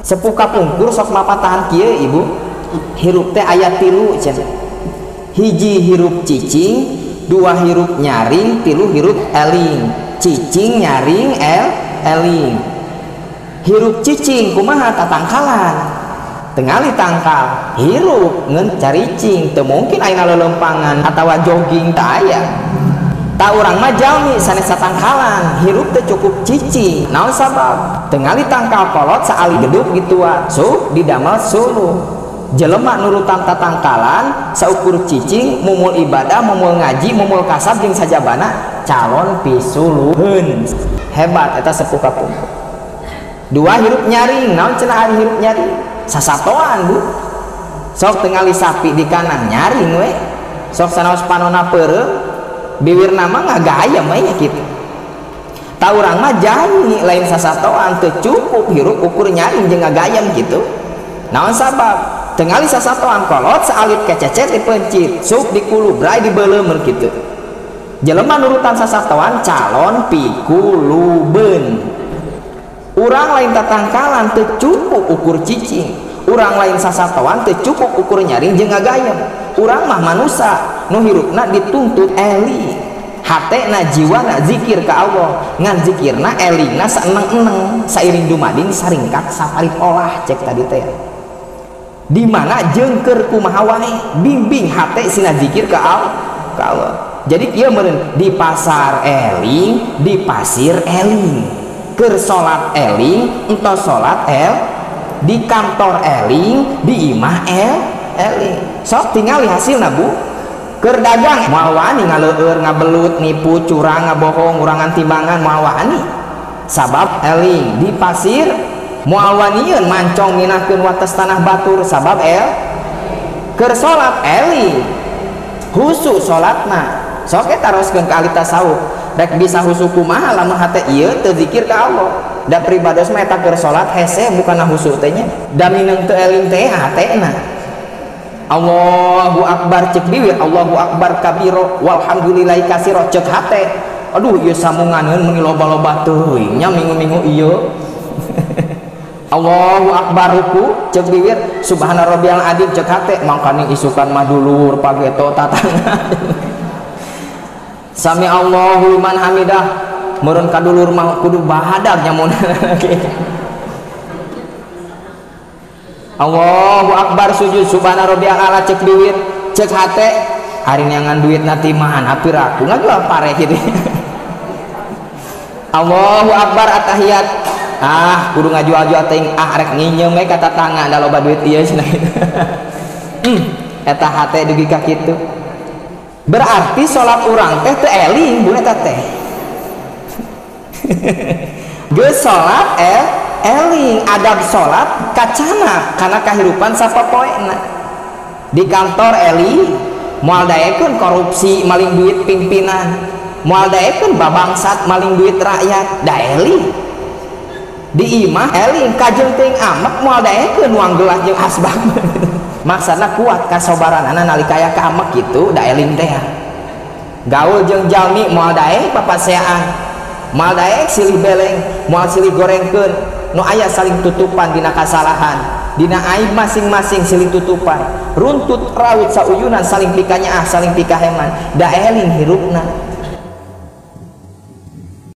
Sepuh kapungkur sok mapatahan kieu ibu. Hirup teh aya 3 cenah. Hiji hirup cicing, 2 hirup nyaring, 3 hirup eling. Cicing nyaring eling. Hirup cicing kumaha tatangkalan. Tengali tangkal, hirup ngeun caricing, teu mungkin ayeuna lelempangan atawa jogging teu aya. Ta urang mah jalmi sanes satangkalan, hirup teu cukup cicing. Naon sabab? Tengali tangkal kolot saali geduk gituan, sup didamel suluh. Jelema nurutan tatangkalan saukur cicing, mumul ibadah, mumul ngaji, mumul kasab jeung sajabana calon pisuluheun. Hebat eta sepuh kapungkur. 2 hirup nyaring, naon cenah ari hirup nyaring? Sasatoan bu. Sok tengali sapi di kanan nyaring we. Sok sanaos panona peureum, biwirna mah ngagayem we nya kitu. Ta urang mah jalmi lain sasatoan, teu cukup hirup ukur nyaring jeung ngagayem kitu. Naon sabab? Tengali sasatoan kolot saalit kececet dipencit, sup dikulubrai dibeuleum kitu. Jelema nurutan sasatoan calon pikulubeun. Urang lain tatangkalan teu cukup ukur cicing. Urang lain sasatoan teu cukup ukur nyaring jeung ngagayem. Urang mah manusa nu hirupna dituntut eling. Hatena jiwana zikir ka Allah, ngan zikirna elingna saeneng-eneng, sairing dumading saringkak saparit olah cek tadi teh. Di mana jengker kumaha wae, bimbing hate sina zikir ka Allah. Jadi kieu meureun di pasar eling, di pasir eling. Keur salat eling, entos salat di kantor eling, di imah eling. Sok tingali hasilna bu. Keur dagang moal wani ngaleueur, ngabelut, nipu, curang, ngabohong, ngurangan timbangan moal wani. Sabab eling. Di pasir moal wanieun mancong minahkeun wates tanah batur sabab keur salat eling. Husu salatna. Sok eta taroskeun ka ahli tasawuf. Rek bisa husu kumaha lamun hate ieu teu zikir ka Allah. Da pribados mah eta keur salat hese bukanna husu teh nya. Da mineng teu eling teh hatena. Allahu akbar cek biwir, Allahu akbar kabiro walhamdulillahi kasiro cek hate. Aduh ieu samunganeun meuni loba-loba teuing nya minggu-minggu ieu. Allahu akbar ruku cek biwir, subhana rabbiyal azim cek hate, mangkaning isukan mah dulur pageto tatangga. Sami Allahu liman hamidah meureun ka dulur mah kudu bahadag nyamun. Allahu akbar sujud subhana rabbiyal ala cek biwir cek hate ari neangan duit nanti mana piraku ngajual pare kitu. Allahu akbar atahiyat ah kudu ngajual-jual teuing ah rek nginyeum we ka tatangga da loba duit ieu cenah. Eta hate dugi ka kitu. Berarti salat urang teh teu eling bu eta teh. Geus salat eling, adab salat kacana kana kahirupan sapopoena. Di kantor eling, moal daekeun korupsi maling duit pimpinan, moal daekeun babangsat maling duit rakyat, da eling. Di imah eling kajeun teuing amek moal daekeun nuang gelas jeung asbak. Maksana kuat kasobaranana nalika aya ka amek kitu da eling teh. Gaul jeung jalmi moal daek papaseaan, moal daek silih beleng, moal silih gorengkeun, nu aya saling tutupan dina kasalahan, dina aib masing-masing silih tutupan, runtut raut sauyunan saling pikanyaah saling pikaheman, da eling hirupna.